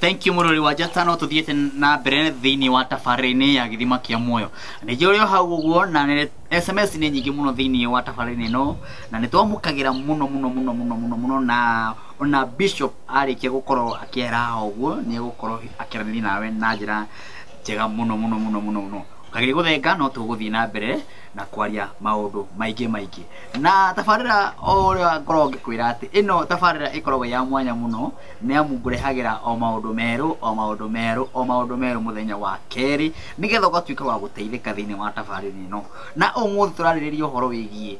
Thank you mũrori wa Njata, no tũthiĩte na mbere thĩinĩ wa tabarĩra-inĩ ya gĩthima kĩa muoyo. Nĩ njũĩ ũrĩ o hau ũguo, na SMS nĩ nyingĩ mũno thĩinĩ wa tabarĩra ĩno, na nĩ twamũkagĩra mũno mũno mũno mũno mũno mũno, na ona Bishop arĩkia gũkorwo akĩera haha ũguo nĩ egũkorwo akĩaranĩria nawe na njĩra njega mũno mũno mũno mũno mũno. Ũkageria gũthenga, no tũgũthiĩ na mbere na kwaria maũndũ maingĩ maingĩ na tabarĩra. O ũrĩa ngoragwo ngĩkwĩra atĩ ĩno tabarĩra ĩkoragwo ya mwanya mũno, nĩ amu ngũrehagĩra o maũndũ merũ, o maũndũ merũ, o maũndũ merũ mũthenya wa kerĩ, nĩgetha ũgatuĩka wa gũteithĩka thĩinĩ wa tabarĩra ĩno. Na ũmũthĩ tũrarĩrĩria ũhoro wĩgiĩ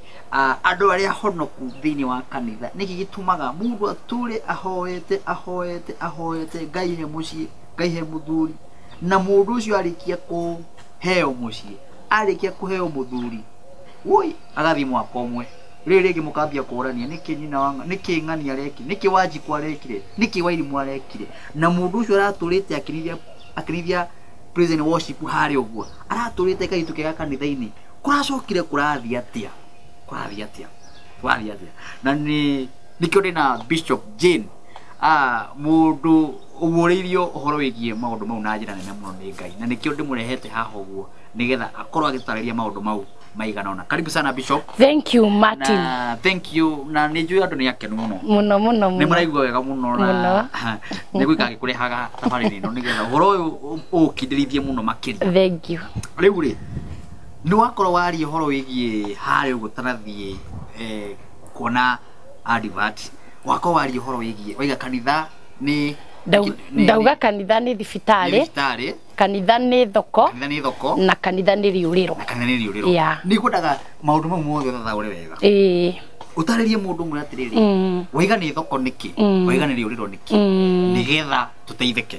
andũ arĩa honoku thĩinĩ wa kanitha. Nĩkĩ gĩtũmaga mũndũ atũre ahoete, ahoete, ahoete, Ngai he mũciĩ, Ngai he mũthuri, na mũndũ ũcio arĩkia kũheo mũciĩ, arĩkia kũheo mũthuri, woi, agathiĩ mwaka ũmwe, rĩrĩ rĩngĩ mũkambia kũrania nĩkĩ nyina wa nĩkĩ ng'ani arekire, nĩkĩ Wanjikũ arekire, nĩkĩ Wairimũ arekire, na mũndũ ũcio aratũrĩte akĩrithia, akĩrithia praise and worship harĩa ũguo, aratũrĩte kaitũ kega kanitha-inĩ. Kũracokire kũrathiĩ atĩa? Kũrathiĩ atĩa? Kũrathiĩ atĩa? Na nĩ nĩkĩo ndĩna Bishop Jane, mũndũ ũguũrĩirio ũhoro wĩgiĩ maũndũ mau na njĩra nene mũno nĩ Ngai, na nĩkĩo ndĩmũrehete haha ũguo nĩgetha akorwo agĩtarĩria maũndũ mau maigana ũna. Karibu sana, Bishop. Thank you, Martin. Na thank you, na nĩ njũĩ andũ nĩ akenu mũno. Mũno mũno. Nĩ Mũno. maraigua wega mũno, na Mũno. nĩ gwĩka gĩkũrehaga tabarĩra ĩno nĩgetha ũhoro ũyũ ũũkindĩrithie mũno makĩria. Thank you. Rĩu rĩ, nĩ wakorwo waria ũhoro wĩgiĩ harĩa ũguo ũtanathiĩ kuona advert, wakorwo waria ũhoro wĩgiĩ waiga kanitha nĩ Ndauga kanitha nĩ nĩ thibitarĩ, thibitarĩ, kanitha nĩ thoko, kanitha nĩ thoko, na kanitha nĩ rĩũrĩro. Na kanitha nĩ rĩũrĩro. Nĩ ngwendaga maũndũ mau mothe ũthathaũre wega, ũtarĩrie mũndũ ũmwe atĩrĩrĩ, waiga nĩ thoko nĩkĩ, waiga nĩ rĩũrĩro nĩkĩ, nĩgetha tũteithĩke.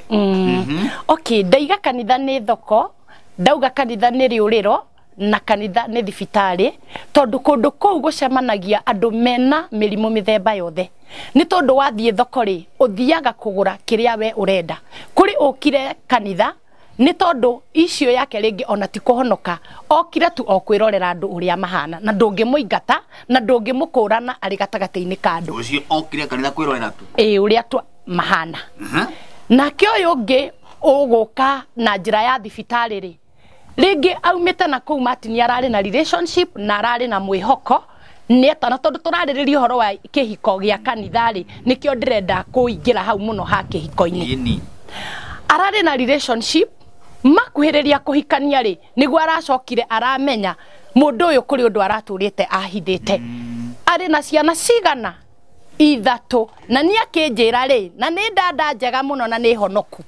Okay, ndaiga kanitha nĩ thoko, ndauga kanitha nĩ rĩũrĩro, na kanitha nĩ thibitarĩ, tondũ kũndũ kũu gũcemanagia andũ mena mĩrimũ mĩthemba yothe. Nĩ tondũ wathiĩ thoko rĩ, ũthiaga kũgũra kĩrĩa we ũrenda. Kũrĩ ũkire kanitha nĩ tondũ icio yake rĩngĩ ona ti kũhonoka, okire tu o kwĩrorera andũ ũrĩa mahana, na ndũngĩmũingata na ndũngĩmũkũrana arĩ gatagatĩ-inĩ ka andũ. Ũcio okire kanitha kwĩrorera tu. Ĩ, ũrĩa tu mahana. Nake ũyũ ũngĩ ũgũka na njĩra ya thibitarĩ rĩ, rĩngĩ aumĩte na kũu, Martin, ararĩ na relationship na ararĩ na mwĩhoko nĩeta, na tondũ tũrarĩrĩria ũhoro wa kĩhiko gĩa kanitha rĩ, nĩkĩo ndĩrenda kũingĩra hau mũno ha kĩhiko-inĩ. Ararĩ na relationship, makuhĩrĩria kũhikania rĩ, nĩguo aracokire aramenya mũndũ ũyũ kũrĩ ũndũ aratũrĩte ahithĩte. Arĩ na ciana cigana? Ithatũ. Na niĩ akĩnjĩra rĩ, na nĩ ndanda njega mũno na nĩ honoku,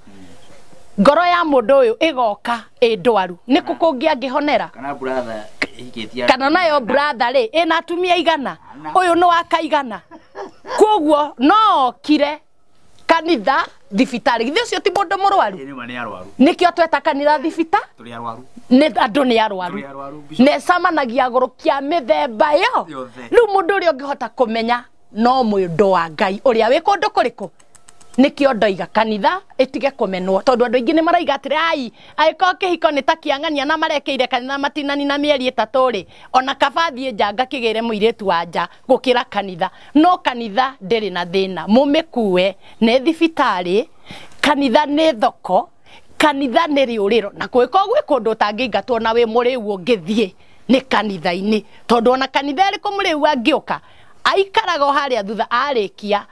ngoro ya mũndũ ũyũ ĩgoka ĩ ndwaru, nĩ kũ kũngĩ angĩhonera? Kana brother ĩhikĩtie Kana nayo brother rĩ, ĩna atumia igana, ũyũ nĩ wa kaigana. Koguo no okire kanitha thibitarĩ. Githĩ ũcio ti mũndũ mũrwaru? Ĩ, nĩma nĩ arwaru. Nĩkĩo tweta kanitha thibita. Tũrĩ arwaru. Nĩ andũ nĩ arwaru. Tũrĩ arwaru, Bishop. Necamanagia agũrũkia mĩthemba yo Yothe. Rĩu mũndũ ũrĩa ũngĩhota kũmenya no mũndũ wa Ngai ũrĩa wĩ kũndũ kũrĩkũ. Nĩkĩo ndoiga kanitha ĩtige kũmenwo, tondũ andũ aingĩ nĩ maraiga atĩrĩ, ai, angĩkorwo kĩhiko nĩ ta kĩang'ania na marekĩire kanitha matinani na mĩeri 3 rĩ, ona kaba thiĩ nja ngakĩgĩre mũirĩtu wa nja gũkĩra kanitha. No kanitha ndĩrĩ na thĩna, mũmĩkue nĩ thibitarĩ, kanitha nĩ thoko, kanitha nĩ rĩũrĩro, na kũngĩkorwo gwĩ kũndũ ũtangĩingatwo na wĩ mũrĩu ũngĩthiĩ nĩ kanitha-inĩ, tondũ ona kanitha ĩrĩkũ mũrĩu angĩũka aikaraga o harĩa thutha arĩkia.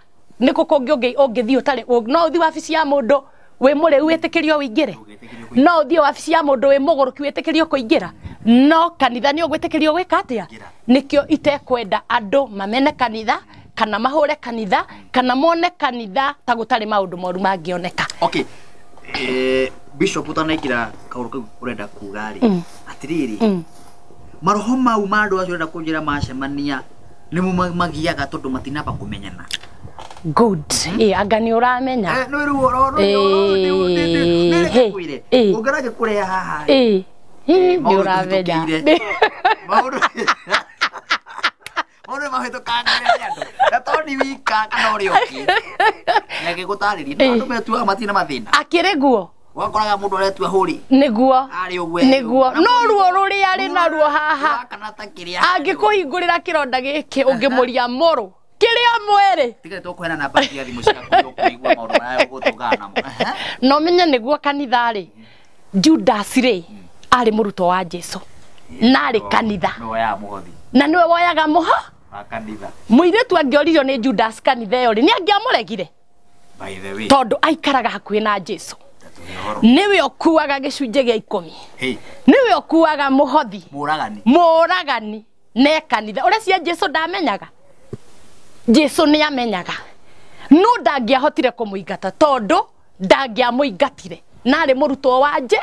Nĩ kũ kũngĩ ũngĩthiĩ ũtarĩ no ũthiĩ wabici ya mũndũ wĩ mũrĩu wĩtĩkĩrio ũingĩre? Ũngĩtĩkĩrio kũingĩra. No ũthiĩ wabici ya mũndũ wĩ mũgũrũki wĩtĩkĩrio kũingĩra? No kanitha nĩ ũgwĩtĩkĩrio gwĩka atĩa? Kũingĩra. Nĩkĩo itekwenda andũ mamene kanitha kana mahũre kanitha kana mone kanitha ta gũtarĩ maũndũ moru mangĩoneka. Okay, Bishop, ũtanaingĩra kaũndũ kau ũrenda kuga rĩ, atĩrĩrĩ, maroho mau ma andũ acio ũrenda kũnjĩra macemania nĩmo magiaga tondũ matinamba kũmenyana? Good. Ĩ, anga nĩ ũramenya. Nĩ ruo Ĩ, ĩ. ũngĩra ngĩkũrehe haha rĩ, Ĩ, ĩ, nĩ maũndũ ũramenya. tũhĩtũkĩire. Maũndũ nĩ mahĩtũkangire nĩ andũ, na to ni wika kana ũrĩa ũngĩ nĩagĩgũtarĩria no andũ metuaga matirĩ na mathĩna. Akĩrĩ guo. Wakoraga mũndũ aretua hũri Nĩguo. arĩ ũguo. Nĩguo, no ruo rũrĩa arĩ naruo haha kana ta kĩrĩa angĩkũhingũrĩra kĩronda gĩkĩ ũngĩmũria mũrũ Kĩrĩ o mwĩrĩ. Tiga tũkũheana namba cia thimũ ciaku nĩũkũigua maũndũ marĩa ũgũtũgana namo. No menye nĩguo kanitha rĩ, Judas rĩ arĩ mũrutwo wa Jesu na arĩ kanitha. Nĩwe woyaga mũhothi. Na nĩwe woyaga mũho wa kanitha. Mũirĩtu angĩoririo nĩ Judas kanitha ĩyo rĩ, nĩ angĩamũregire. By the way, tondũ aikaraga hakuhĩ na Jesu. Nĩwe ũkuaga gĩcunjĩ gĩa 10. Nĩwe ũkuaga mũhothi. Mũragani. Mũragani ne kanitha. Ũrĩa cia Jesu ndamenyaga. Jesu nĩ amenyaga. No ndangĩahotire kũmũingata tondũ ndangĩamũingatire. Na arĩ mũrutwo wa Jesu.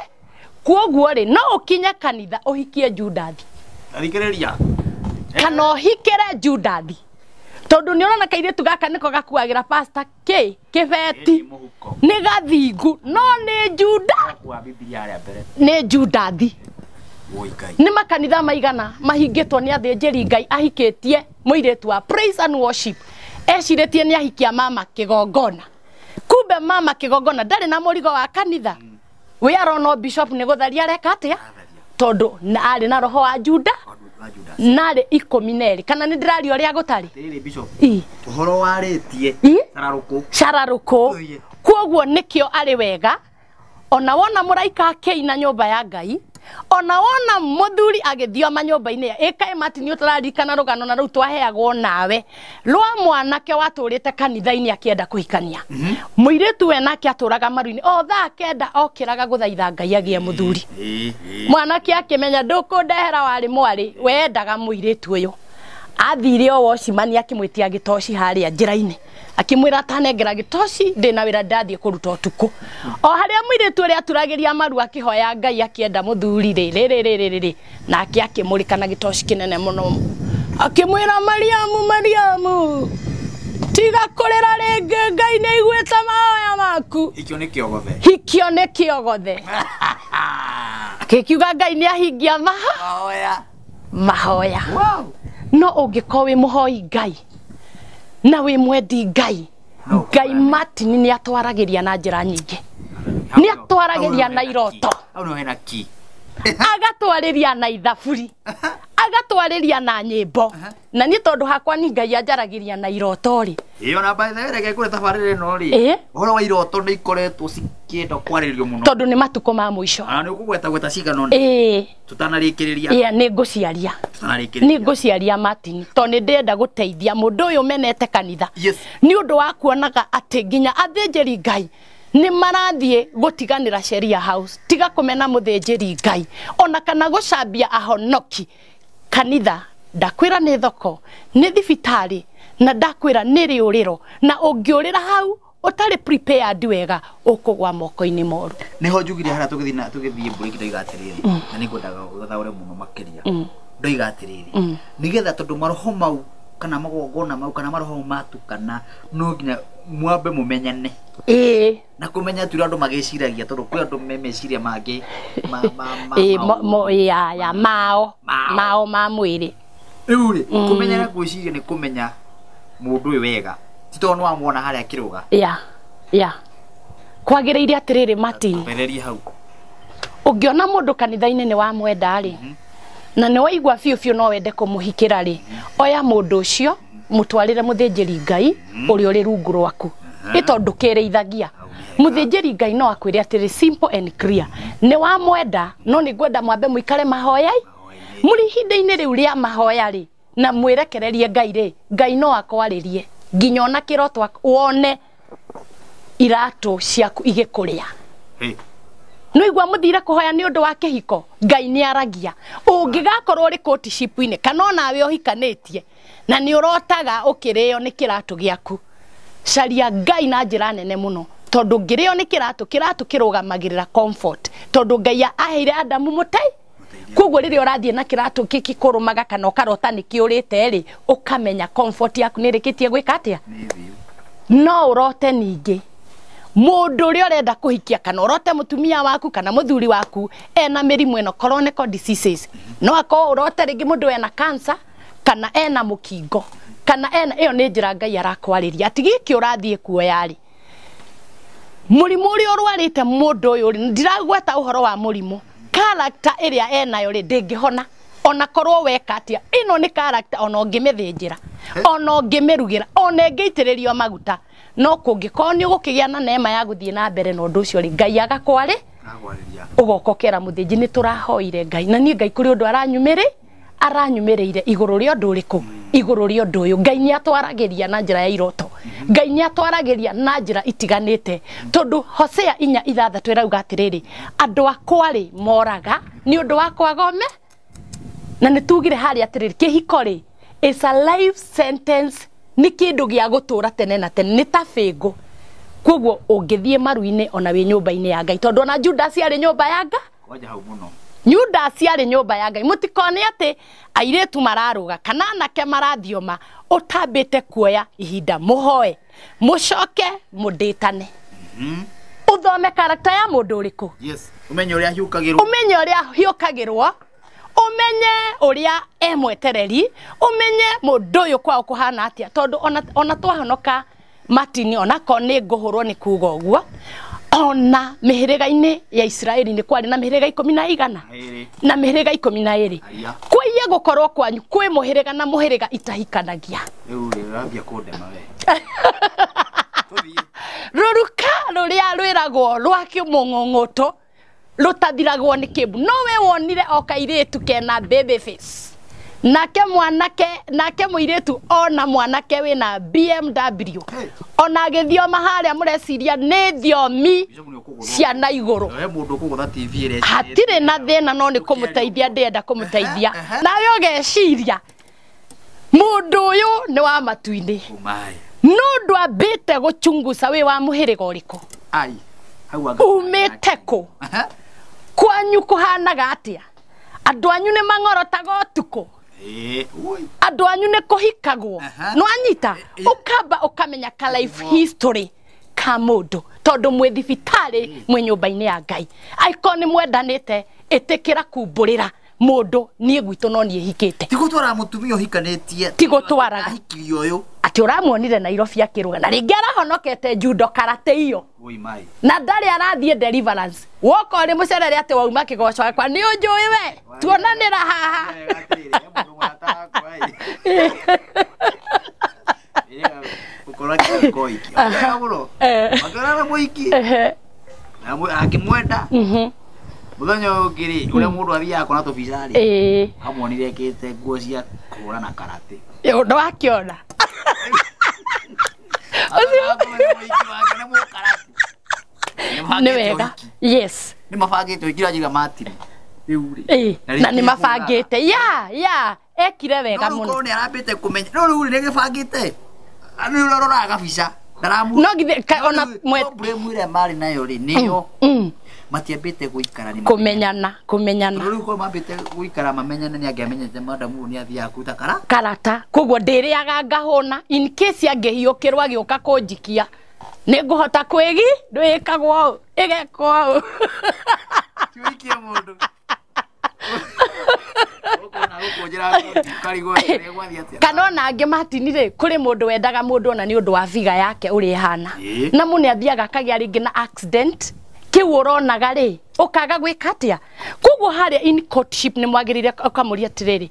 Kwoguo rĩ, no ũkinye kanitha ũhikie Judathi. Thikĩrĩria. Kana ũhikĩre Judathi. Tondũ nĩ ũrona kairĩtu gaka nĩko gakuagĩra pastor kĩ kĩbeti. Nĩ gathingu no nĩ Juda. Nĩ Judathi. Nĩ makanitha maigana mahingĩtwo nĩ athĩnjĩri Ngai ahikĩtie mũirĩtu wa praise and worship. Ecirĩtie nĩ ahikia mama kĩgongona. Kumbe mama kĩgongona ndarĩ na mũrigo wa kanitha. We arono bishop nĩ gũtharia areka atĩa? Tondũ arĩ na roho wa Juda. Narĩ 12 kana nĩ ndĩraria ũrĩa gũtarĩ. Ũhoro warĩtie cararũkũ. Cararũkũ. Kwoguo nĩkĩo arĩ wega ona wona mũraika akĩina nyũmba ya Ngai, ona wona mũthuri agĩthioma nyũmba-inĩ ĩkaĩ Martin ũtararirikana rũgano na rũu twaheagwo nawe rwa mwanake watũrĩte kanitha-inĩ akĩenda kũhikania. Mũirĩtu we nake atũraga maru-inĩ o thaa 9 okĩraga gũthaitha Ngai agĩe mũthuri. Mwanake akĩmenya ndũkũndehera warĩ mwarĩ wendaga mũirĩtu ũyũ. Athire o wocimani akĩmwĩtia gĩtoci harĩa njĩra-inĩ. Akĩmwĩra atanengera gĩtoci ndĩna wĩra ndathiĩ kũruta ũtukũ. O harĩa mũirĩtu ũrĩa aturagĩria maru akĩhoya Ngai akĩenda mũthuri rĩ rĩ rĩ rĩ nake akĩmũrĩka na gĩtoci kĩnene mũno. Akĩmwĩra Mariamu Mariamu tiga kũrĩra rĩngĩ Ngai nĩ aiguĩte mahoya maku. Hikio nĩ kĩogothe. Hikio nĩ kĩogothe. Akĩkiuga Ngai nĩ ahingia mahoya. Mahoya. Wow. No ũngĩkorwo wĩ mũhoi Ngai na wĩ mwendi Ngai, Ngai Martin nĩ atwaragĩria na njĩra nyingĩ. Nĩ atwaragĩria na iroto. Agatwarĩria na ithaburi. Agatwarĩria na nyĩmbo. Na niĩ tondũ hakwa ni Ngai anjaragĩria na iroto rĩ. Ĩyo na by the way reke kũrĩ tabarĩra ĩno rĩ. Ũhoro wa iroto nĩ ikoretwo cikĩenda kwarĩrĩrio mũno. Tondũ nĩ matukũ ma mũico. Na nĩ ũkũgweta gweta cigana ũna. Tũtanarĩkĩrĩria. Ĩĩ nĩ ngũciaria. Nĩ ngũciaria Martin tondũ nĩ ndĩrenda gũteithia mũndũ ũyũ menete kanitha. Nĩ ũndũ wa kuonaga atĩ nginya athĩnjĩri Ngai nĩ marathiĩ gũtiganĩra Sheria House. Tiga kũmena mũthĩnjĩri Ngai ona kana gũcambia ahonoki. Kanitha ndakwĩra nĩ thoko, nĩ thibitarĩ na ndakwĩra nĩ rĩũrĩro, na ũngĩũrĩra hau ũtarĩ prepared wega ũkũgwa moko-inĩ moru. Nĩho njugire harĩa tũgĩthiĩ tũgĩthiĩ break ndoiga atĩrĩrĩ, na nĩngwendaga ũthathaũre mũno makĩria. Ndoiga atĩrĩrĩ, nĩgetha tondũ maroho mau kana magongona mau kana maroho matukana no nginya mwambe mũmenyane. Ĩĩ. Na kũmenya tu andũ magĩciragia tondũ kwĩ andũ me meciria mangĩ ya mao mao ma mwĩrĩ. Rĩu rĩ, kũmenya na gwĩciria nĩ kũmenya mũndũ ũyũ wega. Ti tondũ nĩwamwona harĩa akĩrũga. Ya ya. Kwagĩrĩire atĩrĩrĩ Martin. Mbĩrĩria hau. Ũngĩona mũndũ kanitha-inĩ nĩ wamwenda rĩ, na nĩ waigua biũ biũ no wende kũmũhikĩra rĩ, oya mũndũ ũcio mũtwarĩre mũthĩnjĩri Ngai ũrĩa ũrĩ rungu rwaku. Ĩ tondũ kĩrĩithagia. Mũthĩnjĩri Ngai no akwĩre atĩrĩ simple and clear. Nĩ wamwenda no nĩ ngwenda mwambe mũikare mahoya-i. Mũrĩ ihinda-inĩ rĩu rĩa mahoya rĩ, na mwĩrekererie Ngai rĩ, Ngai no akwarĩrie nginya ona kĩroto wone iratũ ciaku igĩkũrĩa. No igua muthire kuhoya ni undu wa kihiko Ngai ni aragia ungigakorwo uri courtship-inĩ kana onawe ũhikanĩtie na ni ũrotaga ũkĩrĩo nĩ kĩratũ gĩaku, caria Ngai na njĩra nene mũno tondũ ngĩrĩo nĩ kĩratũ, kĩratũ kĩrũgamagĩrĩra comfort tondũ Ngai aheire Adamu mũtei. Koguo rĩrĩa ũrathiĩ na kĩratũ gĩkĩkũrũmaga kana ũkarota nĩ kĩũrĩte rĩ, ũkamenya comfort yaku nĩ ĩrĩkĩtie gwĩka atĩa. No ũrote ningĩ mũndũ ũrĩa ũrenda kũhikia kana ũrote mũtumia waku kana mũthuri waku ena mĩrimũ ĩno chronic diseases, no akorwo ũrote rĩngĩ mũndũ ena cancer kana ena mũkingo kana ena ĩyo nĩ njĩra Ngai arakwarĩria atĩ gĩkĩ ũrathiĩ kuoya rĩ, mũrimũ ũrĩa ũrwarĩte mũndũ ũyũ rĩ, ndiragweta ũhoro wa mũrimũ, character ĩrĩa enayo rĩ ndĩngĩhona ona korwo weka atĩa. Ĩno nĩ character ona ũngĩmĩthĩnjĩra. Ona ũngĩmĩrugĩra, ona ĩngĩitĩrĩrio maguta, no kũngĩkorwo nĩ ũgũkĩgĩa na neema ya gũthiĩ na mbere na ũndũ ũcio rĩ, Ngai agakwarĩ ũgoka ũkera mũthĩnji nĩ tũrahoire Ngai na niĩ Ngai kũrĩ ũndũ aranyumĩrĩire igũrũ rĩa ũndũ ũrĩkũ, igũrũ rĩa ũndũ ũyũ. Ngai nĩ atwaragĩria na njĩra ya iroto, Ngai nĩ atwaragĩria na njĩra itiganĩte, tondũ Hosea 4:6 ĩrauga atĩrĩrĩ, andũ akwa rĩ moraga nĩ ũndũ wa kwaga ũme. Na nĩ tugire harĩa atĩrĩrĩ, kĩhiko rĩ is a life sentence, nĩ kĩndũ gĩa gũtũra tene na tene, nĩ ta bĩngũ. Koguo ũngĩthiĩ maru-inĩ ona wĩ nyũmba-inĩ ya Ngai, tondũ ona Judas arĩ nyũmba ya Ngai. Kwanja hau mũno. Judas arĩ nyũmba ya Ngai. Mũtikone atĩ airĩtu mararũga kana anake marathioma, ũtambĩte kuoya ihinda mũhoe, mũcoke mũndĩtane. Ũthome karakta ya mũndũ ũrĩkũ. Yes. Ũmenye ũrĩa hiũkagĩrwo. Ũmenye ũrĩa hiũkagĩrwo, ũmenye ũrĩa e mwetereri, ũmenye mũndũ ũyũ kwao kũhana atĩa, tondũ ona twahonoka Martin, onako nĩ ngũhũrwo nĩ kuga ũguo, ona mĩhĩrĩga-inĩ ya Isiraeli nĩ kwarĩ na mĩhĩrĩga 11 na mĩhĩrĩga 12. Kwaiye gũkorwo kwanyu kwĩ mũhĩrĩga na mũhĩrĩga itahikanagia. Rĩu rĩ ũrambia kũndema we. Rũruka rũrĩa rwĩragwo rwa kĩmũng'ũng'ũtũ rũtathiragwo nĩ kĩmbu. No we wonire o kairĩtu kena baby face, nake mwanake, nake mũirĩtu ona mwanake wĩna BMW, ona agĩthioma harĩa mũreciria nĩ thiomi cia na igũrũ. Hatirĩ na thĩna, no nĩ kũmũteithia ndĩrenda kũmũteithia. Nawe ũgeciria mũndũ ũyũ nĩ wa matu-inĩ, no ndwambĩte gũchunguca wĩ wa mũhĩrĩga ũrĩkũ, umĩte kũ, kwanyu kũhanaga atĩa, andũ anyu nĩ mang'orotaga ũtukũ, andũ anyu nĩ kũhikagwo. No anyita ũkamba ũkamenya ka life history ka mũndũ, tondũ mwĩ thibitarĩ, mwĩ nyũmba-inĩ ya Ngai. Angĩkorwo nĩ mwendanĩte, ĩtĩkĩra kumbũrĩra mũndũ niĩ gwitũ no niĩ hikĩte. Ti gũtwara mũtumia ũhikanĩtie, ti gũtwaraga ahikirio ũyũ atĩ ũramuonire Nairobi akĩrũga na rĩngĩ arahonokete judo karate iyo na ndarĩ arathiĩ deliverance. Woka ũrĩ mũcerere atĩ wauma kĩgoco gakwa nĩ ũnjũĩ we, tuonanĩra haha. Akĩmwenda mũthenya ũngĩ rĩ, ũrĩa mũndũ athiaga kuona tũbica rĩ, amuonire ekĩrĩte nguo cia kũhũrana karate. Ũndũ wakĩona nĩ wega. Yes, nĩ mabangĩte ũhiki ũranjĩra Martin rĩu rĩ, na nĩ mabangĩte ya ekire wega mũno. No nĩ arambĩte kũmenya, no rĩu rĩ nĩ gĩbangĩte, rĩu ũroraga gabica no githĩ ona problem ĩrĩa marĩ nayo rĩ nĩyo matiambĩte gũikara nĩ kũmenyana, kũmenyana. Rĩu korwo mambĩte gũikara mamenyane nĩ angĩamenyete madamu ũyũ nĩ athiaga kũruta karata. Koguo ndĩrĩaga ngahũna in case angĩhiũkĩrwo agĩũka kũnjikia nĩ ngũhota kwĩgi ndwĩkagwo ũũ ĩgekwo ũũ. Tiũikie mũndũ. Kana ona angĩ Martin rĩ, kũrĩ mũndũ wendaga mũndũ ona nĩ ũndũ wa biga yake ũrĩa ĩhana, na mũndũ nĩ athiaga akagĩa rĩngĩ na accident kĩu ũronaga rĩ ũkaga gwĩka atĩa. Koguo harĩa in courtship nĩ mwagĩrĩire ũkamũria atĩrĩrĩ,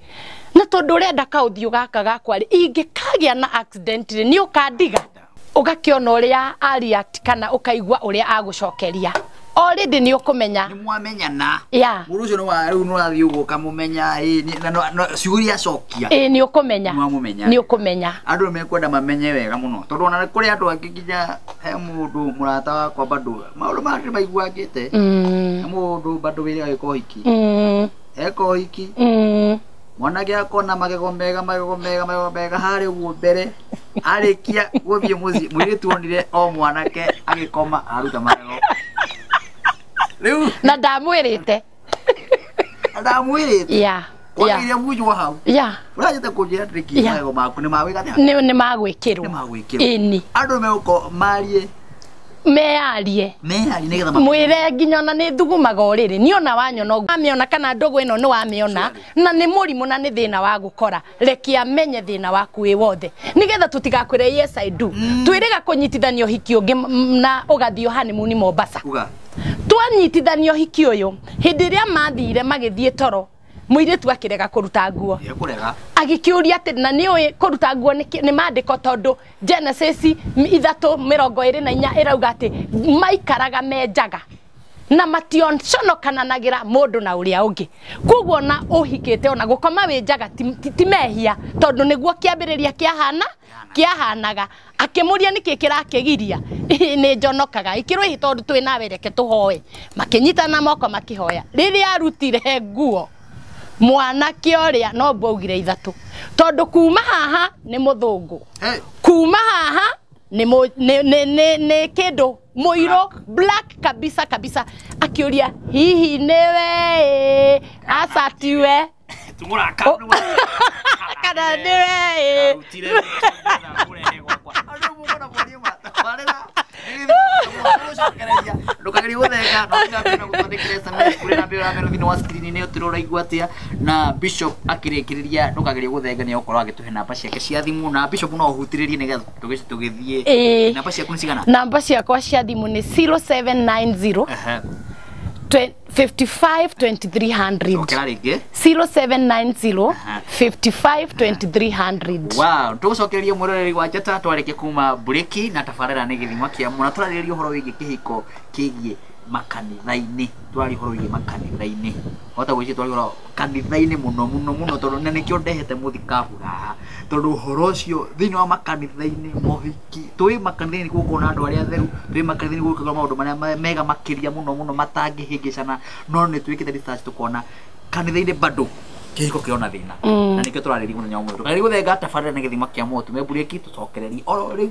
na tondũ ũrenda kaũthiũ gaka gakwa rĩ, ingĩkagĩa na accident rĩ nĩ ũkandiga? Ũgakĩona ũrĩa areact kana ũkaigua ũrĩa agũcokeria. Already nĩ ũkũmenya. Nĩ mwamenyana. Yeah. Mũndũ ũcio nĩ wa rĩu nĩ ũrathiĩ ũguo ũkamũmenya, na ciugo iria acokia. Nĩ ũkũmenya. Nĩ wamũmenya. Nĩ ũkũmenya. Andũ nĩ mekwenda mamenye wega mũno, tondũ ona kũrĩ andũ angĩ nginya he mũndũ mũrata wakwa bado maũndũ maya nĩ maiguangĩte. He mũndũ bado wĩrĩga gwĩka ũhiki. Eka ũhiki. Mwanake akona magego mega, magego mega, magego mega harĩa ũguo mbere, arĩkia gũthiĩ mũciĩ, mũirĩtu onire o mwanake agĩkoma aruta magego. Rĩu na ndamwĩrĩte. Ndamwĩrĩte. Yeah. Kwagĩrĩire bunjwo hau. Yeah. Ũranjĩte kũnjĩra atĩrĩ magego maku nĩ magwĩka atĩa? Nĩ magwĩkĩrwo. Nĩ magwĩkĩrwo. Ĩni. Andũ megũkorwo marie. Mearie. Mearie nĩgetha mwĩre nginya ona nĩ thugumaga ũrĩrĩ, niĩ ona wanyona ũguo wamĩona kana ndũgũ ĩno nĩ wamĩona na nĩ mũrimũ na nĩ thĩna wa gũkora, reke amenye thĩna waku wĩ wothe nĩgetha tũtigakwĩre yes I do. Twĩrĩga kũnyitithania ũhiki ũngĩ na ũgathiĩ honeymoon Mombasa. Twanyitithania ũhiki ũyũ hĩndĩ ĩrĩa mathire magĩthiĩ toro, Mũirĩtu akĩrega kũruta nguo. Ekũrega. Agĩkĩũria atĩ na nĩ ũĩ kũruta nguo nĩ maandĩko, tondũ Genesis 3:24 ĩrauga atĩ maikaraga me njaga na mationconokananagĩra mũndũ na ũrĩa ũngĩ. Koguo ona ũhikĩte, ona gũkoma wĩ njaga ti mehia, tondũ nĩguo kĩambĩrĩria kĩahana kĩahanaga. Akĩmũria nĩkĩ kĩrakĩgiria, nĩ njonokaga. Ikĩrwo ĩhĩ tondũ twĩ nawe, reke tũhoe. Makĩnyitana moko makĩhoya. Rĩrĩa arutire nguo, mwanake ũrĩa no mbaugire ithatũ, tondũ kuma haha nĩ mũthũngũ, kuma haha nĩ nĩ kĩndũ mũirũ, black kabisa kabisa. Akĩũria, hihi nĩwe aca tiwe kana nĩwe? Ndũkagerie gũthenga no tiga na gũtwandĩkĩra SMS kũrĩ namba ĩyo ũramera thĩinĩ wa screen ĩyo tũraigua atĩa. Na Bishop akĩrĩkĩrĩria, ndũkagerie gũthenga, nĩ egũkorwo agĩtũhe namba ciake cia thimũ. Na Bishop, no ũhutĩrĩrie nĩgetha tũgĩthiĩ. Ĩĩ. Namba ciaku nĩ cigana? Namba ciakwa cia thimũ nĩ 0790 55 2300. Cokera rĩngĩ. 0790 55 2300. Wow, tũgũcokereria mwĩroreri wa Njata twarĩkia kuma bureki. Na tabarĩra nĩ Gĩthima kĩa Mũna, tũrarĩrĩria ũhoro wĩgiĩ kĩhiko kĩgiĩ makanitha-inĩ. Tũraria ũhoro wĩgiĩ makanitha-inĩ, hota gwĩciria twaria ũhoro kanitha-inĩ mũno mũno mũno, tondũ na nĩkĩo ndehete mũthikabu haha, tondũ ũhoro ũcio thĩinĩ wa makanitha-inĩ, mohiki twĩ makanitha-inĩ nĩkuo na andũ arĩa atheru, twĩ makanitha-inĩ gwĩkaga maũndũ marĩa mega makĩria mũno mũno matangĩhĩngĩcana. No nĩ twĩkĩte research tũkona kanitha-inĩ bado kĩhiko kĩrona thĩna, na nĩkĩo tũrarĩria mũthenya wa ũmũthĩ. Ndũkagerie gũthenga, tabarĩra nĩ Gĩthima kĩa Muoyo. Tume bureki tũcokererie oro rĩu.